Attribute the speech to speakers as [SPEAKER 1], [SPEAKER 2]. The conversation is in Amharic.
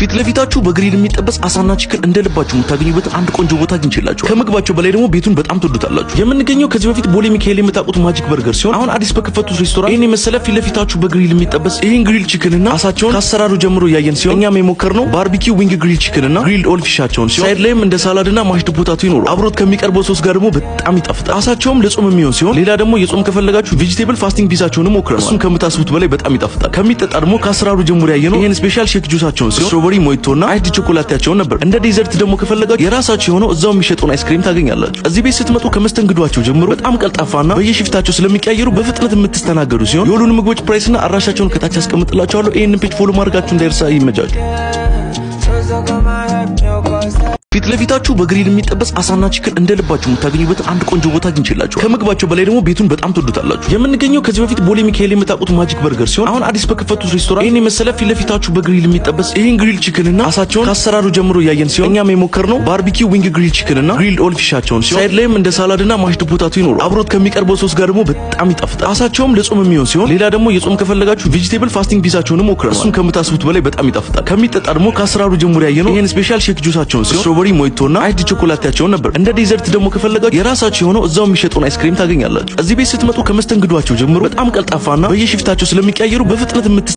[SPEAKER 1] ፊት ለፊታችሁ በ grill የሚጠበስ አሳና chicken እንደ ልባችሁ የምታገኙበትን አንድ ቆንጆ ቦታ አግኝቼላችኋለሁ። ከምግባቸው በላይ ደግሞ ቤቱን በጣም ትወዱታላችሁ። የምንገኘው ከዚህ በፊት ቦሌ ሚካኤል የምታውቁት ማጂክ በርገር ሲሆን፣ አሁን አዲስ በከፈቱት ሬስቶራንት ይህን የመሰለ ፊት ለፊታችሁ በ grill የሚጠበስ ይህን grill chicken እና አሳቸውን ከአሰራሩ ጀምሮ እያየን ሲሆን፣ እኛም የሞከርነው barbecue wing grill chicken እና grilled all fish ኣቸውን ሲሆን፣ side ላይም እንደ salad ና mashed potato ይኖሩ። አብሮት ከሚቀርበው ሶስ ጋር ደግሞ በጣም ይጣፍጣል። አሳቸውም ለጾም የሚሆን ሲሆን፣ ሌላ ደግሞ የጾም ከፈለጋችሁ vegetable fasting ፒዛቸውንም ሞክረናል። እሱም ከምታስቡት በላይ በጣም ይጣፍጣል። ከሚጠጣ ደግሞ ከአሰራሩ ጀምሮ ያየነው ይህን special shake juice ኣቸውን ሲሆን፣ strawberry mojito እና iced ቾኮላቴያቸውን ነበር። እንደ dessert ደግሞ ከፈለጋችሁ የራሳቸው የሆነው እዛው የሚሸጠውን ice cream ታገኛላችሁ። እዚህ ቤት ስትመጡ ከመስተንግዷቸው ጀምሮ በጣም ቀልጣፋና በየ shift ኣቸው ስለሚቀያየሩ በፍጥነት የምትስተናገዱ ሲሆን፣ የሁሉን ምግቦች price ና አድራሻቸውን ከታች አስቀምጥላችኋለሁ። ይህንን page follow ማድረጋችሁ እንዳይረሳ። ይመቻችሁ። ፊት ለፊታችሁ በ grill የሚጠበስ አሳና chicken እንደ ልባችሁ የምታገኙበትን አንድ ቆንጆ ቦታ አግኝቼላችኋለሁ። ከምግባቸው በላይ ደግሞ ቤቱን በጣም ትወዱታላችሁ። የምንገኘው ከዚህ በፊት ቦሌ ሚካኤል የምታውቁት ማጂክ በርገር ሲሆን፣ አሁን አዲስ በከፈቱት ሬስቶራንት ይህን የመሰለ ፊት ለፊታችሁ በ grill የሚጠበስ ይህን grill chicken እና አሳቸውን ከአሰራሩ ጀምሮ እያየን ሲሆን፣ እኛም የሞከርነው barbecue wing grill chicken እና grilled all fish ኣቸውን ሲሆን፣ side ላይም እንደ salad ና mashed potato ይኖሩ። አብሮት ከሚቀርበው ሶስ ጋር ደግሞ በጣም ይጣፍጣል። አሳቸውም ለጾም የሚሆን ሲሆን፣ ሌላ ደግሞ የጾም ከፈለጋችሁ vegetable fasting ፒዛቸውንም ሞክረናል። እሱም ከምታስቡት በላይ በጣም ይጣፍጣል። ከሚጠጣ ደግሞ ከአሰራሩ ጀምሮ ያየነው ይህን special shake juice ኣቸውን ሲሆን፣ strawberry mojito እና iced ቾኮላቴያቸውን ነበር። እንደ dessert ደግሞ ከፈለጋችሁ የራሳቸው የሆነው እዛው የሚሸጠውን ice cream ታገኛላችሁ። እዚህ ቤት ስትመጡ ከመስተንግዷቸው ጀምሮ በጣም ቀልጣፋና በየ shift ኣቸው ስለሚቀያየሩ በፍጥነት የምትስ